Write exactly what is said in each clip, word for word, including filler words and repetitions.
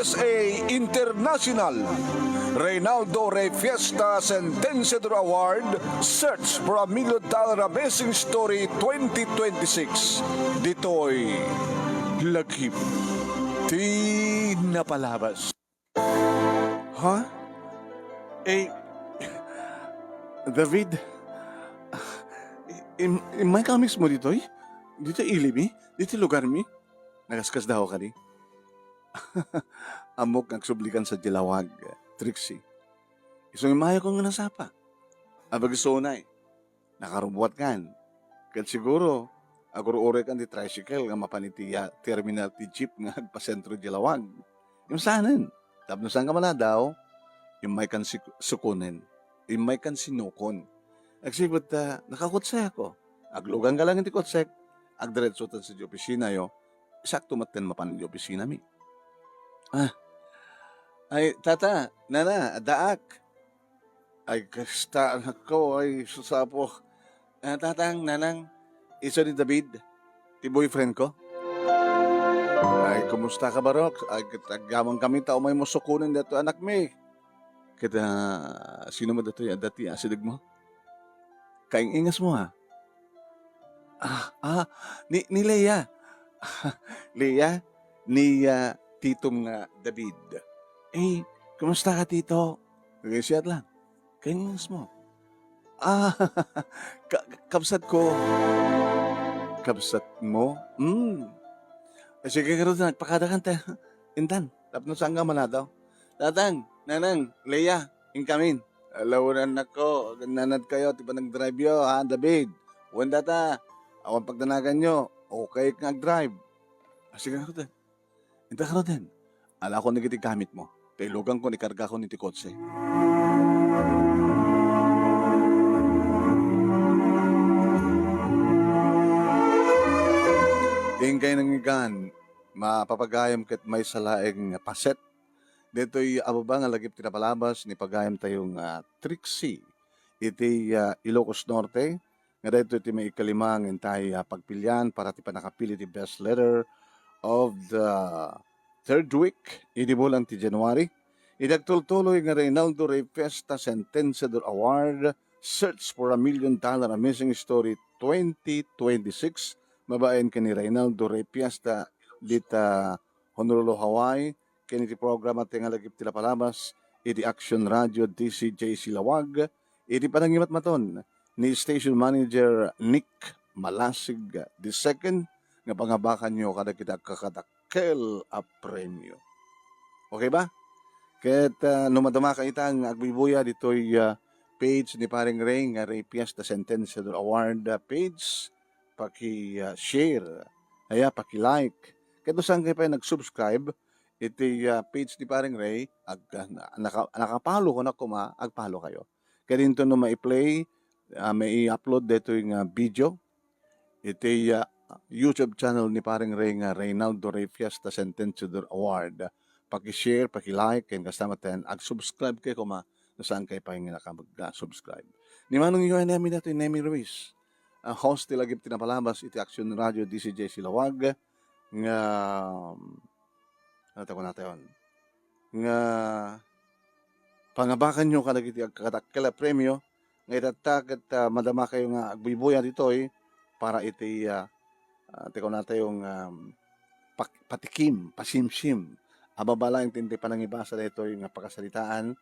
S A International Reynaldo Rey Fiesta Sentenciador Award, Search for a Million Dollar Amazing Story twenty twenty-six. Ditoy lagip ti napalabas. Ha? Eh, David, im-, immay ka mismo ditoy? Ditoy ilimi? Ditoy lugarmi? Nagaskasda ako kadi. Ammok nga agsublikan sa Dilawag, Trixie. Isu nga immay ko nga nasapa. Abagisonay. Nakarubuat kan. Ket siguro, agur-uray kan ti tricycle nga mapan iti, ah, terminal ti jeep nga agpasentro iti Lawag. Ngem saanen, tapno saan ka maladaw, immay kan sik-, sukonen. Immay kan sinukon. Agsipud ta, nakakotseko. Aglugan ka lang iti kotsek, agdiretso ta sa opisinayo, sakto met ten mapan iti opisinami. Ah, ay, tata, nana, addaak. Ay, kasta, anakko, ay, susapo. Ah, tatang, nanang, isu ni David, ti boyfriend ko. Ay, kumusta ka, Barok? Ay, ket agyamankami ta umaymo sukonen daytoy anakmi. Ket, ah, sino met daytoy adda ti asidegmo? Kaing-ingasmo, ha? Ah, ah, ni, ni Lea. Lea, ni, ah, titom nga David. Eh, kumusta ka, tito? Kagaysiat lang. Kaing-ingasmo. Ah, ka-, kabsatko. Kabsatmo? Hmm. Eh, sige, ngarud, nagpakadakan ta. Intan, tapno saan ka maladaw. Tatang, nanang, Lea, inkamin. Ala, wen, anakko, nanad kayo ti panagdrive yo, ha, David? Wen, tata, awan pagdanagan yo, okay nga agdrive. Ah, sige, ngarud, eh. Inta ngarud, eh. Alakon dagiti gamit mo. Ta ilugan ko, ikarga ko iti kotse. Inkay nangigan, mapapagayam ket maysa laeng nga paset. Ditoy ababa nga lagip ti napalabas ni pagayam tayo nga Trixie iti, ah, Ilocos Norte, nga daytoy ti maikalima nga intay, ah, pagpilian para ti pannakapili ti best letter of the third week idi bulan ti January. Iti agtultuloy nga Reynaldo Rey Fiesta Sentenciador Award, Search for a Million Dollar Amazing Story twenty twenty-six, babaen ken ni Reynaldo Rey Fiesta dita Honolulu, Hawaii, ken iti programa ti nga lagip ti napalabas iti Action Radio D C J C Lawag, iti panangimatmaton ni Station Manager Nick Malasig the second, nga pangabakanyo kadagiti agkakadakkel a premio. Okay ba? Ket, ah, no madamaka ita nga agbuybuya ditoy, ah, page ni Paring Ray nga Ray Fiesta Sentenciador Award, ah, page, paki, ah, share, aya, paki-like. Ket no saan kayo pay nag-subscribe iti, ah, page ni Paring Ray, ag-, ah, na-, naka-, naka-follow ko na kuma, ag-follow kayo. Ket inton no mai-play, ah, mai-upload daytoy nga video iti, ah, YouTube channel ni Paring Ray nga Reynaldo Ray Fiesta Sentenciador Award. Paki-share, paki-like, ken kasta met ten, ag-subscribe kayo kuma no saan kayo pay nga nakapag-, ah, subscribe. Ni Manong Yoy Nemi daytoy, Nemi Ruiz, ah, host ti lagip ti napalabas iti Action Radio D C J C Lawag nga, ano ta kunatayon? Nga pangabakanyo kadagiti agkakadakkel a premio nga itatta ket, ah, madamakayo nga agbuybuya ditoy para iti, ah, ah, ti kunatayo nga, um, pak-, patikim, pasimsim. Ababa laeng ti panangibasa daytoy nga pakasaritaan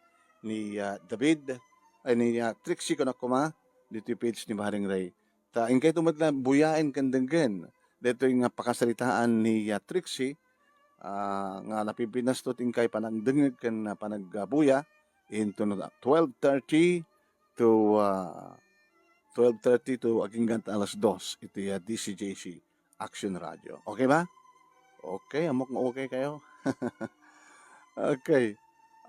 ni, ah, David, ay, ni, ah, Trixie, kunak kuma, ditoy page ni Paring Ray. Ta inkayto met la buyaen ken denggen daytoy nga pakasaritaan ni, ah, Trixie, ah, nga napipinastot inkay panagdengngeg ken panagbuya into no twelve thirty to, ah, twelve thirty to agingga ta alas dos iti, ah, D C J C Action Radio. Okay ba? Okay, ammok nga okay kayo. Okay.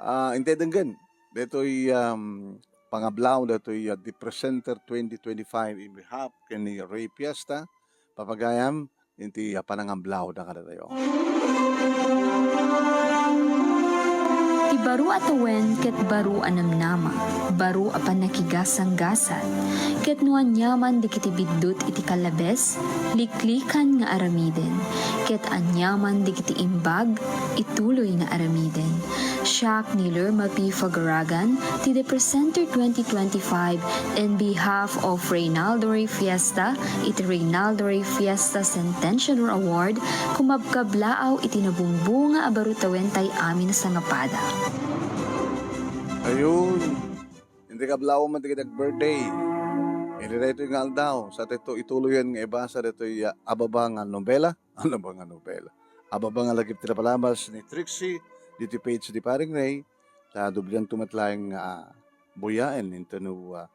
Ah, intay denggen. Daytoy, um, pangablaw, daytoy, ah, The Presenter twenty twenty-five in behalf ken ni Ray Fiesta. Papagayam, inti, ah, panangablaw da kadatayo. Ti baro a tawen ket baro a namnama, baro a pannakigasanggasat, ket no aniaman dagiti biddut iti kalabes, liklikan nga aramiden, ket aniaman dagiti imbag, ituloy nga aramiden. Siak ni Lerma P. Fagaragan, ti The Presenter twenty twenty-five, in behalf of Reynaldo Rey Fiesta, iti Reynaldo Rey Fiesta Centennial Award, kumabkablaaw iti nabungbunga a baro tawentay amin a sangapada. Ayun. Iti kablaaw met dagiti ag-birthday. Iti daytoy nga aldaw, sa daytoy ituloyen nga ibasa daytoy, ah, ababa nga nobela. Ababa nga nobela. Ababa nga lagip ti napalabas ni Trixie, ditoy page ni Paring Ray, ta dublianto met laeng nga, ah, buyaen intono, ah,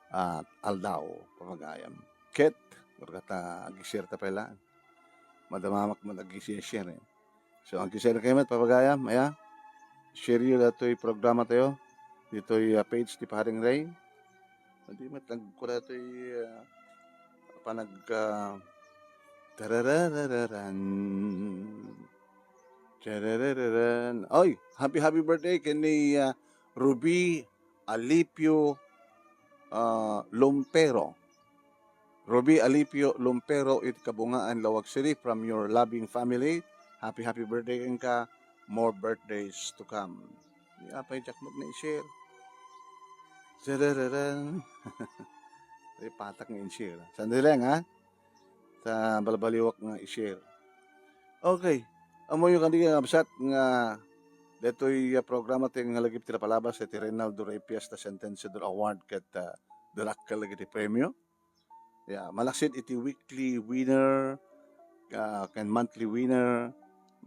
ah, aldaw, papagayam. Ket, kurgata, ag-share ta pay laeng. Madamamak met ag-share, eh. So, ag-share kayo met, papagayam, aya. Share yo datoy programa tayo. Ditoy, ah, page ti Paring Ray. Hindi met, nagkura toy, ah, panag, ah, tararararan. Tararararan. Oy, happy, happy birthday ken ni, ah, Ruby Alipio, ah, Lompero. Ruby Alipio Lompero, it kabungaan Lawag City, from your loving family. Happy, happy birthday kenka. More birthdays to come. Di apay diak met na i-share. Tararararan. Ay, patak nga in-share. Sandali lang, ha? Sa balbaliwak nga i-share. Okay. Ammoyo kadi nga kabsat nga detoy, ah, programa ti nga lagip ti napalabas ti Reynaldo Rey Fiesta Centennial Award ket, ah, dakkel dagiti premio. Yeah, malaksid iti weekly winner, ah, ken monthly winner,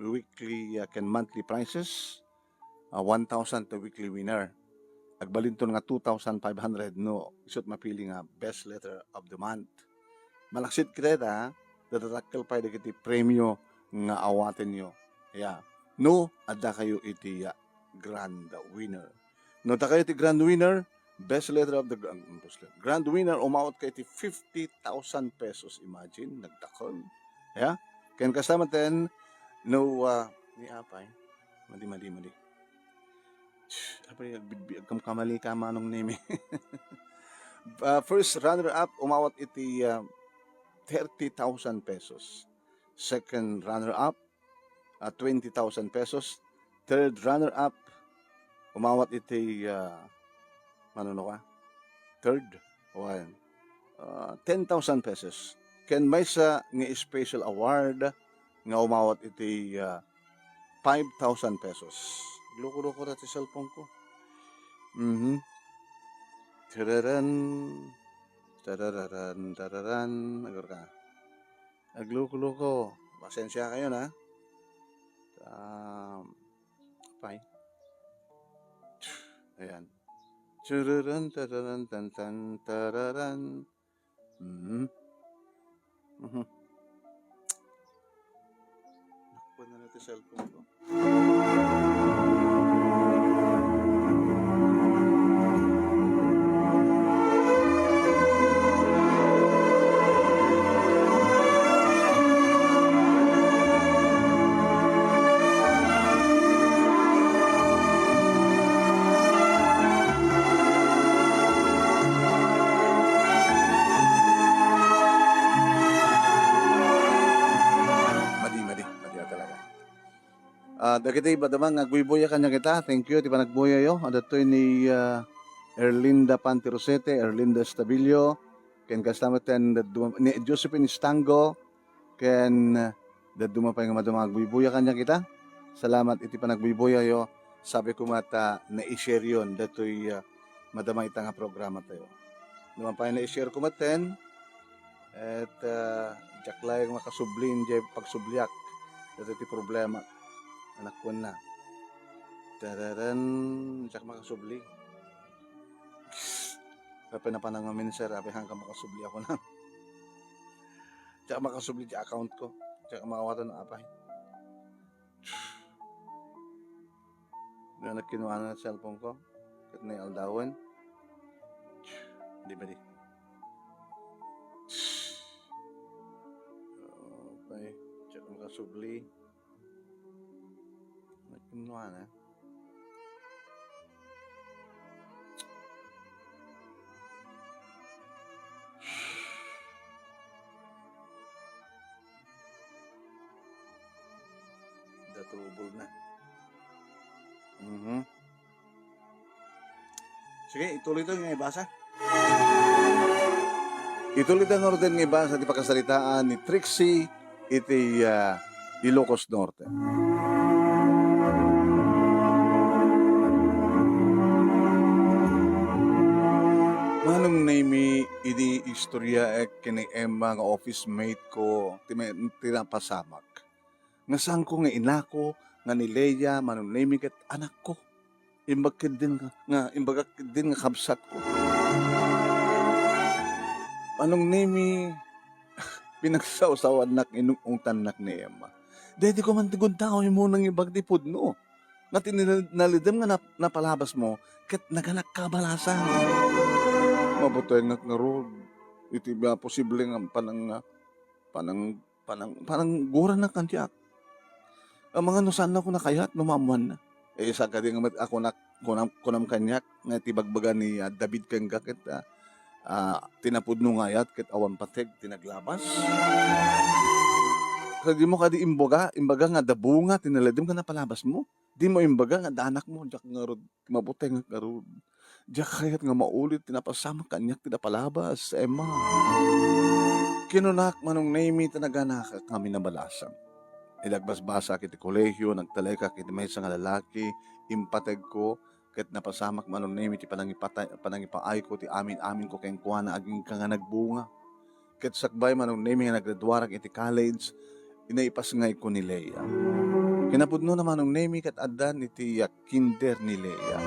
weekly, ah, ken monthly prizes. Ah, one thousand ti weekly winner. Agbalinton nga two thousand five hundred no isut mapili nga best letter of the month. Malaksid ket dayta, dadadakkel pay dagiti premio nga awatenyo. Yeah. No, adda kayo iti, ah, grand winner. No, adda kayo iti grand winner, best letter of the grand, grand winner, umawat kayo iti fifty thousand pesos. Imagine, nagdakkel. Yeah? Ken kasta met, no, ah, ni apay. Madi, madi, madi. Apay, agbidbi-, agkamkamali ka, Manong Nemi. Ah, first runner-up, umawat iti, ah, thirty thousand pesos. Second runner-up, ah, twenty thousand pesos. Third runner-up, umawat iti, ah, manuno ka? Third, one, ah, ten thousand pesos. Ken maysa nga special award nga umawat iti, ah, five thousand pesos. Loko-loko na ti cellphone ko. Mhm. Tararan, tararan, tararan. Agar ka. Agloko-loko. Pasensya kayo na. Um, pay. Ayan. Tararan, tararan, tan, tan, tararan. Mhm. Mhm. Nakpan na natin cellphone ko. Madi, madi, madi talaga. Ah, dagiti madama nga agbuybuya kaniakita, thank you ti panagbuyayo. Adtoy ni, ah, Erlinda Pantirosete, Erlinda Estabilio, ken kasta met ni Josephine Estango, ken dadduma pay nga madama nga agbuybuya kaniakita. Salamat iti panagbuybuyayyo. Sabi ko met, ah, nai-share yon datoy, ah, madama ita nga programa tayo. Nupay nai-share ko met ten, et, ah, diak laeng makasubli, diay pagsubliak. Datoy ti problema. Anak ko na. Tararan, diak makasubli. Kaya pinapanang nga minsan, sabi, hanggang makasubli ako na. Diak makasubli ti account ko. Diak makawatan ng apay. Nga nagkinuha na cellphone ko. Ket ni aldawen. Di ba di? Okay. Diak makasubli. Nagkinuha na. Trouble na. Mhm. Sige, ituloy to nga ibasa. Ituloy ta ngaruden nga ibasa ti pakasaritaan ni Trixie iti, ah, Ilocos Norte. Manong Nemi, idi istoryaek ken ni Emma nga office mate ko, ti may, ti napasamak. Nga saanko nga inako, nga ni Lea, Manong Nemi, ket anakko. Imbag ketdin nga, nga, imbagak ketdin nga kabsatko. Manong Nemi, pinagsawsawannak, inung-ungtannak ni Emma. Daydi ko man ti gundaway mo nang imbag ti pudno. Nga ti nal-, nalidem nga nap-, napalabas mo, ket naganak ka balasan. Mabutengak ngarud. Iti ba posible nga panang, panang panang-, panangguranak kaniak. Amangan no saannako nakayat no maammoanna. Eh, saan kadi nga met-, a kunak-, kunam, kunam kaniak nga ti ibagbaga ni, ah, David kenka ket, ah, ah, ti napudno nga ayat ket awan pateg ti naglabas. Sa dimo kadi imbaga, imbaga nga adda bunga ti nalidem nga napalabas mo? Dimo imbaga nga adda anakmo, diak ngarud. Mabutengak ngarud. Diak kayat nga maulit ti napasamak kaniak ti napalabas, Emma. Kinunak, Manong Nemi, ta naganakak ngamin a balasan. Idi agbasbasaak iti kolehio, nagtalekak iti maysa nga lalaki, impategko, ket napasamak, Manong Nemi, ti panangipatay-, panangipaayko ti amin-aminko kenkuana agingga nga nagbunga. Ket sakbay, Manong Nemi, nga nagraduarak iti college, naipasngayko ni Lea. Kinapudnona, Manong Nemi, ket addan iti, ah, kinder ni Lea.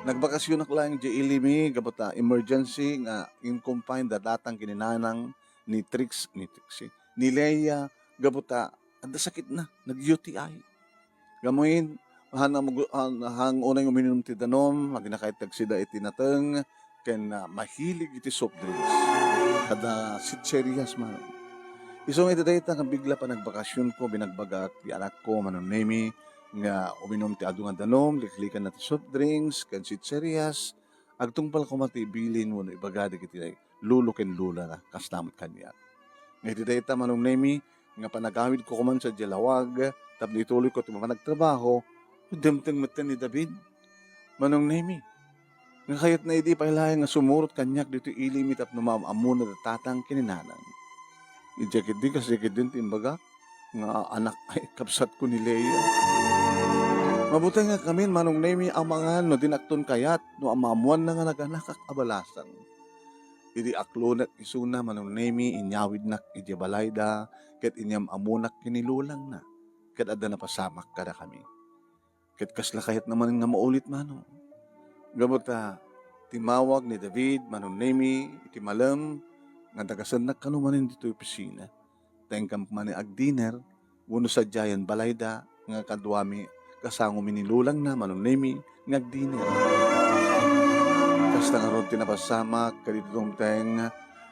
Nagbakasionak laeng idiay ili mi gapu ta emergency nga in-confine da datang ken ni nanang ni Trix-, ni Trixie, ni Lea, gapu ta adda sakitna, nag-U T I. Gamuin, han-, han-, han-, unay uminum ti danum, agina kayat agsida iti nateng, ken, ah, mahilig iti soft drinks. Kada sitserias man. Isu nga iti dayta nga bigla panagbakasionko, binagbagaak ti anakko, Manong Nemi, nga uminum ti adu nga danum, liklikanna ti soft drinks, ken sitserias, agtungpal koma ti bilin wenno ibaga dagiti lolo ken lolana, kasla met kaniak. Nga iti dayta, Manong Nemi, nga panagawidko koman sadiay lawag tapno ituloyko ti panagtrabaho, dimteng metten ni David, Manong Nemi, nga kayatna idi pay laeng nga sumurot kaniak ditoy ili mi tapno maam-ammona da tatang ken ni nanang. Idiay ketdi, kasdiay ketdin ti imbagak nga anak, ay, kabsatko ni Lea. Mabutengak ngamin, Manong Nemi, amangan no dinakton kayat no maammoanna nga naganakak a balasan. Idi aklonek isuna, Manong Nemi, inyawidnak idiay balayda ket inyam-ammonak ken ni lolangna ket adda napasamak kadakami. Ket kasla kayatna manen nga maulit, Manong. Gapu ta timmawag ni David, Manong Nemi, iti malem nga dagasennak kano manen ditoy opisina. Ta inka manen agdinner, wenno sadiayen balayda nga kaduami, kasangomi ni lolangna, Manong Nemi, nga agdinner. Kasta ngarud ti napasamak, kadito dumteng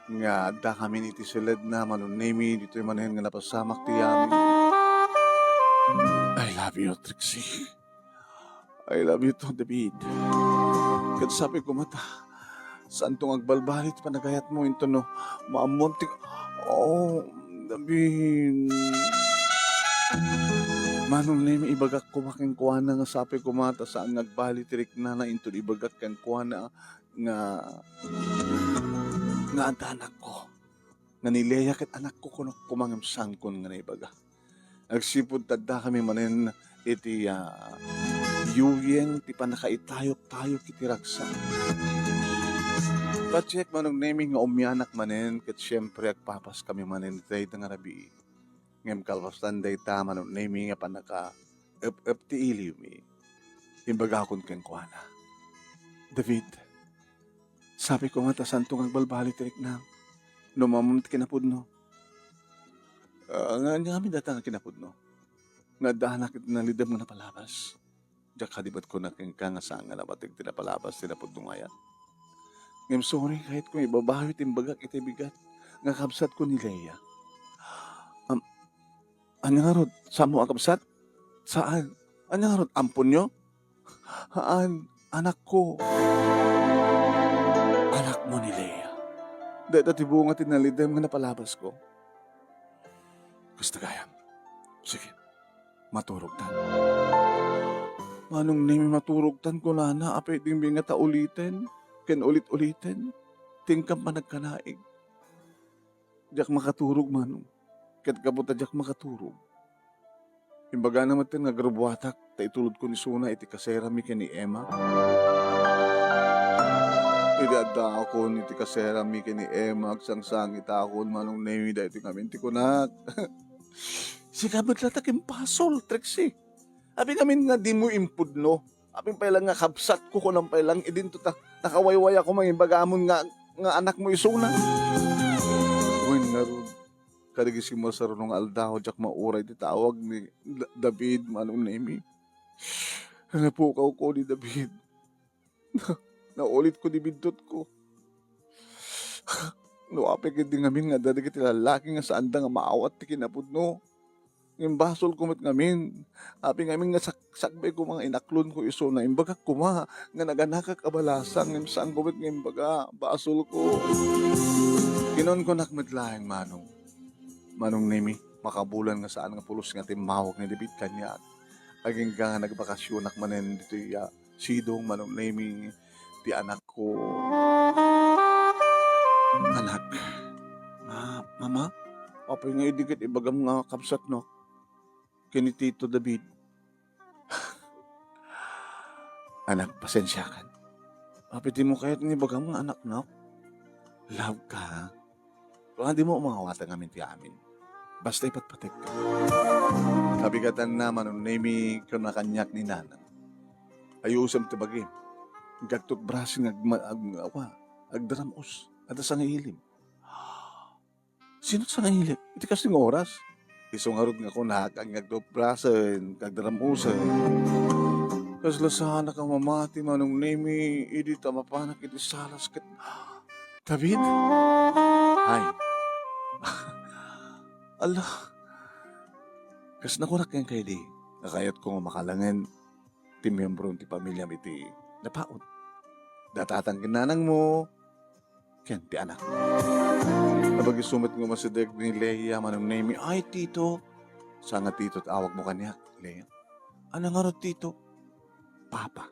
nga addakamin iti siledna, Manong Nemi, ditoy manen nga napasamak ti amin. I love you, Trixie. I love you too, David. Ket sapay koma ta, saanto nga agbalbaliw ti panagayatmo intono maammoam ti, oh, David. Manong Nemi, ibagak koma kenkuana nga sapay koma ta saan nga agbali ti riknana inton ibagak kenkuana nga, nga adda anakko. Nga ni Lea ket anakko, kunok koma ngem saankon nga naibaga. Agsipud ta addakami manen iti, ah, yuyeng ti pannakaitayok-tayok iti ragsak. Patiek, Manong Nemi, nga umianak manen ket siempre agpapaskami manen iti dayta nga rabii. Ngem kalpasan dayta, Manong Nemi, nga pannaka-ep-ep ti iliwmi, imbagakon kenkuana, David, sapay koma ta saanto nga agbalbaliw ti riknam no maammoam ti kinapudno. Ah, nga, nga amin dayta nga kinapudno. Nga adda anak iti nalidem nga napalabas. Diak kadi met kuna kenka nga saan nga napateg ti napalabas ti napudno nga ayat. Ngem sorry, kayatko nga ibabawi ti imbagak iti bigat nga kabsatko ni Lea. Am-, Ania ngarud, saanmo a kabsat? Saan? Ania ngarud, amponyo? Haan, anakko. Anakmo ni Lea. Dayta ti bunga ti nalidem nga napalabasko. Kasta gayam. Sige. maturogtan. Manong Nemi, maturogtan, kunana, apay dingmi nga ta uliten, ken ulit-uliten, ti inkam panagkanaig. Diak makaturog, Manong. Ket gapu ta diak makaturog, imbagana met nga agrubuatak ta itulodkon isuna iti kaserami ken ni Emma. Idi addaakon iti kaserami ken ni Emma, agsangsangitakon, Manong Nemi, daytoy ngamin ti kunak. Sika met la ta ken basol, Trixie. Apay ngamin nga dimo impudno? Apay pay lang nga kabsatko, kunam pay lang, idinto ta, nakawaywaya ko mangibagamon nga, nga anakmo isuna. Wen ngarud, kadagiti masaruno nga aldaw, diak mauray ti tawag ni Da-, David, Manong Nemi. Napukawko ni David. Naulitko ti bidutko. No apay ketdi ngamin nga adda dagiti lallaki nga saanda nga maawat ti kinapudno. Ngem basolko met ngamin. Apay ngamin nga sak-, sakbay koma nga inaklonko isuna. Imbagak koma nga naganakak a balasang, ngem saanko met nga imbaga, basolko. Kinunkunak met laeng, Manong. Manong Nemi, makabulan nga saan nga pulos nga timmawag ni David kaniak. Agingga nga nagbakasionak manen ditoy, ah, sidong, Manong Nemi, ti anakko. Anak. Ma-, Mama, apay nga idi ket ibagam nga kabsatnak ken ni Tito David? Anak, pasensiakan. Apay dimo kayat nga ibagam nga anaknak? Love ka, ha? Kua, dimo maawatan ngamin ti amin. Basta ipatpategka. Kabigatanna, Manong Nemi, kuna kaniak ni Nanang. Ayusem ti bagim. Agtutbrasen nga agma-, ag-, kua, agdaram-os. Adda sangailim. Sino ti sangailim? Iti kasdi nga oras? Isu ngarud nga kunak nga agtutbrasen, agdaram-osen. Kasla saanak a mamati, Manong Nemi, idi ta mapanak iti salas ket David? Ay. Ala. Kas nakunak kenka idi, nga kayatko nga makalangen ti miyembro ti pamiliam iti napaut. Datatan ken nanangmo, ken ti anak. Nabagi sumet nga umasideg ni Leia, Manong Nemi, "Ay, Tito." Saan nga Tito ti awagmo kaniak, Leia? Ania ngarud, Tito? Papa.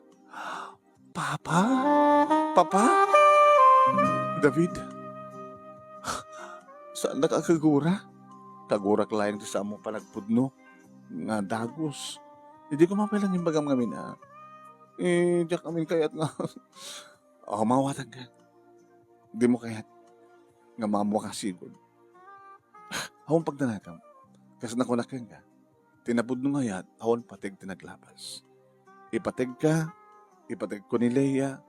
Papa? Papa? David? Saannak a kagura? Kagurak laeng ti saanmo panagpudno nga dagus. Idi koma pay lang imbagam ngamin, a. Eh, diak amin kayat nga, o, mawatanka. Dimo kayat nga maammoak a sigud. Awan pagdanagam. Kas nakunak kenka, ti napudno nga ayat, awan pateg ti naglapas. Ipategka, ipategko ni Leia,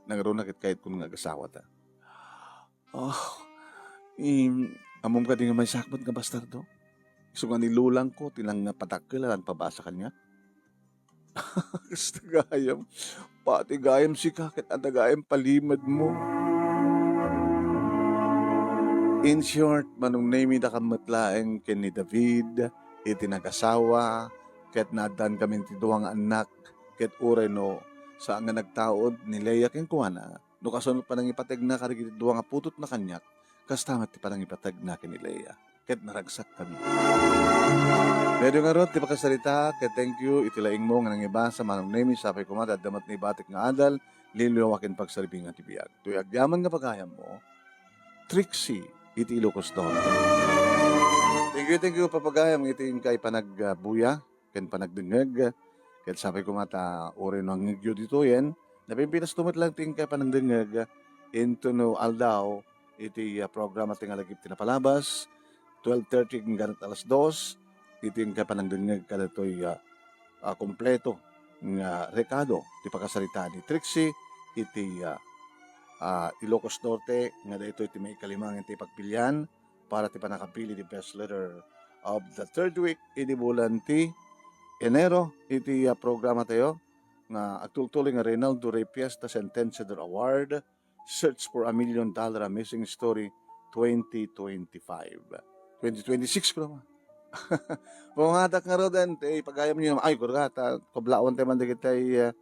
nangruna ket kayatkon nga agasawata. Ah, im, ammom kadi nga maysakbet nga bastardo? Isu nga ni lolangko, ti nangpatakkel a nangpabasa kaniak. Kasta gayam. Pati gayam sika ket adda gayam palimedmo. In short, Manong Nemi, dakam met laeng ken ni David iti nagasawa, ket naaddaankamin ti dua nga annak, ket uray no saan nga nagtaud ni Leia kenkuana, no kasano panangipategna kadagiti dua nga putotna kaniak, kasta met ti panangipategna ken ni Leia. Ket naragsakkami. Daytoy ngarud ti pakasarita, ket thank you iti laingmo nga nangibasa, Manong Nemi, sapay koma ta adda met naibatik nga adal, liwliwa ken pagsarbi nga ti biag. Toy agyaman nga pagayammo, Trixie iti Ilocos Norte. Thank you, thank you, papagayam, iti inkay panagbuya ken panagdengngeg. Ket sapay koma ta uray no angngegyo ditoyen, napimpinas to met lang ti inkay panagdengngeg intono aldaw iti, ah, programa ti Ngalagip ti Napalabas, twelve thirty hanggang alas dos, iti inkay panagdengngeg kadatoy, ah, ah, kompleto nga rekado ti pakasarita ni Trixie iti, ah, ah, Ilocos Norte, nga daytoy ti maikalima nga ti pagpilian para ti pannakapili ti best letter of the third week idi bulan ti Enero iti, ah, programa tayo nga agtultuloy nga Reynaldo Rey Fiesta Sentenciador Award, Search for a Million Dollar Amazing Story twenty twenty-five. Twenty twenty-six ko naman. Pangadak nga roden, ti pagayam niyo, ay, kurga, ta, kablawan tayo man dagiti, ah,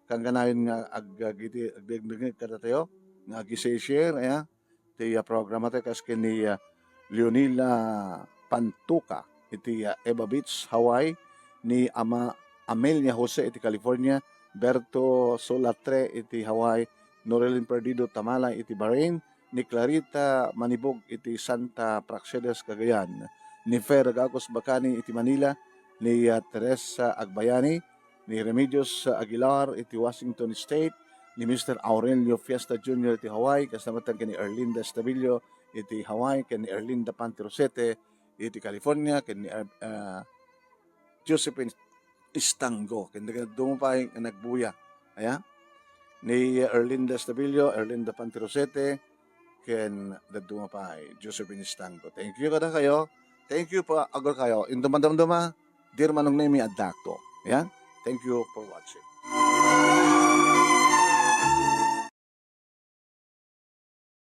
kangkanayon nga ag-, ag-, iti, agdagdagdag kada tayo, nga agi-share, aya, ti, ah, programa tayo, kas ken ni, ah, Leonila Pantuca, iti, ah, Eva Beach, Hawaii, ni Ama Amelia Jose iti California, Berto Solatre iti Hawaii, Norelin Perdido Tamala iti Bahrain, ni Clarita Manibog iti Santa Praxedes, Cagayan, ni Fer Gacos Bacani iti Manila, ni, ah, Teresa Agbayani, ni Remedios Aguilar iti Washington State, ni Mister Aurelio Fiesta Junior iti Hawaii, kastamatan ken ni Erlinda Estabillo iti Hawaii, ken ni Erlinda Panti Rosete iti California, ken ni, ah, Josephine Istango, ken dadduma pay nga nagbuya. Aya? Ni Erlinda Estabillo, Erlinda Panti Rosete, ken dadduma pay Josephine Istango. Thank you kada kayo. Thank you pa agor kayo. Intum madamdama, Dear Manong Nemi, addakto. Ayan. Thank you for watching.